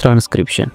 ትራንስክሪፕሽን።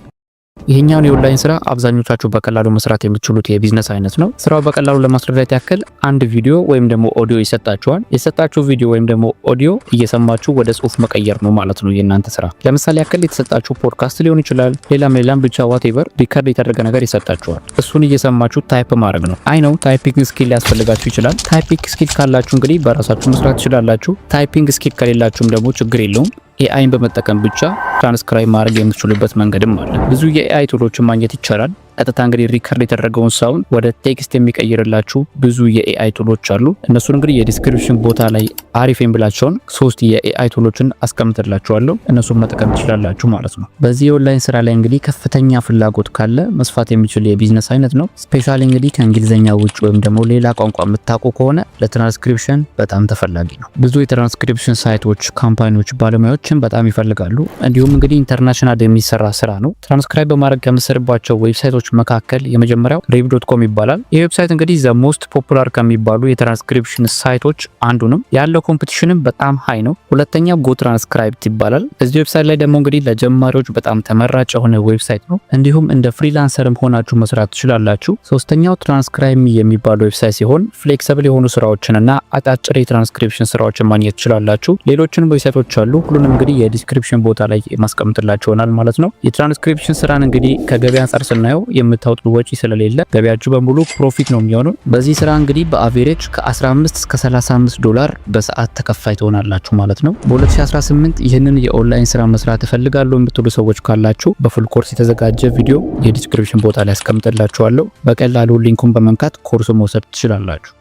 ይሄኛውን የኦንላይን ስራ አብዛኞቻችሁ በቀላሉ መስራት የምትችሉት የቢዝነስ አይነት ነው። ስራው በቀላሉ ለማስረዳት ያክል አንድ ቪዲዮ ወይም ደግሞ ኦዲዮ ይሰጣችኋል። የሰጣችሁ ቪዲዮ ወይም ደግሞ ኦዲዮ እየሰማችሁ ወደ ጽሁፍ መቀየር ነው ማለት ነው የእናንተ ስራ። ለምሳሌ ያክል የተሰጣችሁ ፖድካስት ሊሆን ይችላል፣ ሌላም ሌላም ብቻ whatever record የተደረገ ነገር ይሰጣችኋል። እሱን እየሰማችሁ type ማድረግ ነው። I know typing skill ሊያስፈልጋችሁ ይችላል። Typing skill ካላችሁ እንግዲህ በራሳችሁ መስራት ትችላላችሁ። Typing skill ከሌላችሁም ደግሞ ችግር የለውም። AI ን በመጠቀም ብቻ ትራንስክራይብ ማድረግ የምትችሉበት መንገድም አለ። ብዙ የ AI tool ኦችን ማግኘት ይቻላል። ቀጥታ እንግዲህ record የተደረገውን sound ወደ text የሚቀይርላችሁ ብዙ የ AI tool ኦች አሉ። እነሱን እንግዲህ የ description ቦታ ላይ አሪፍ የምላቸውን ሶስት የ AI tool ኦችን አስቀምጥላችኋለሁ። እነሱን መጠቀም ትችላላችሁ ማለት ነው። በዚህ የኦንላይን ስራ ላይ እንግዲህ ከፍተኛ ፍላጎት ካለ መስፋት የሚችል የቢዝነስ አይነት ነው። Specially እንግዲህ ከእንግሊዝኛ ውጭ ወይም ደግሞ ሌላ ቋንቋ የምታውቁ ከሆነ ለትራንስክሪፕሽን በጣም ተፈላጊ ነው። ብዙ የትራንስክሪፕሽን ሳይቶች፣ ካምፓኒዎች ባለሙያዎችን በጣም ይፈልጋሉ። እንዲሁም እንግዲህ international የሚሰራ ስራ ነው። ትራንስክራይብ በማድረግ ከምሰራባቸው website ኦች መካከል የመጀመሪያው Rev.com ይባላል። ይህ website እንግዲህ the most popular ከሚባሉ የትራንስክሪፕሽን ሳይቶች አንዱ ነው። ያለው competition ም በጣም high ነው። ሁለተኛው ጎ ትራንስክራይብት ይባላል። እዚህ website ላይ ደግሞ እንግዲህ ለጀማሪዎች በጣም ተመራጭ የሆነ website ነው። እንዲሁም እንደ freelancer ም ሆናችሁ መስራት ትችላላችሁ። ሶስተኛው ትራንስክራይብ የሚባል website ሲሆን flexible የሆኑ ስራዎችንና አጫጭር የትራንስክሪፕሽን ስራዎችን ማግኘት ትችላላችሁ። ሌሎችንም website ኦች አሉ። ሁሉንም እንግዲህ የ description ቦታ ላይ ማስቀምጥላችሁ ይሆናል ማለት ነው። የትራንስክሪፕሽን ስራን እንግዲህ ከገበያ አንጻር ስናየው የምታወጡት ወጪ ስለሌለ ገቢያችሁ በሙሉ profit ነው የሚሆነው። በዚህ ስራ እንግዲህ በ average ከ15 እስከ 35 ዶላር በሰዓት ተከፋይ ትሆናላችሁ ማለት ነው። በ2018 ይህንን የኦንላይን ስራ መስራት እፈልጋለሁ የምትሉ ሰዎች ካላችሁ በ full course የተዘጋጀ ቪዲዮ የ description ቦታ ላይ አስቀምጥላችኋለሁ። በቀላሉ link ኡን በመንካት ኮርሱ መውሰድ ትችላላችሁ።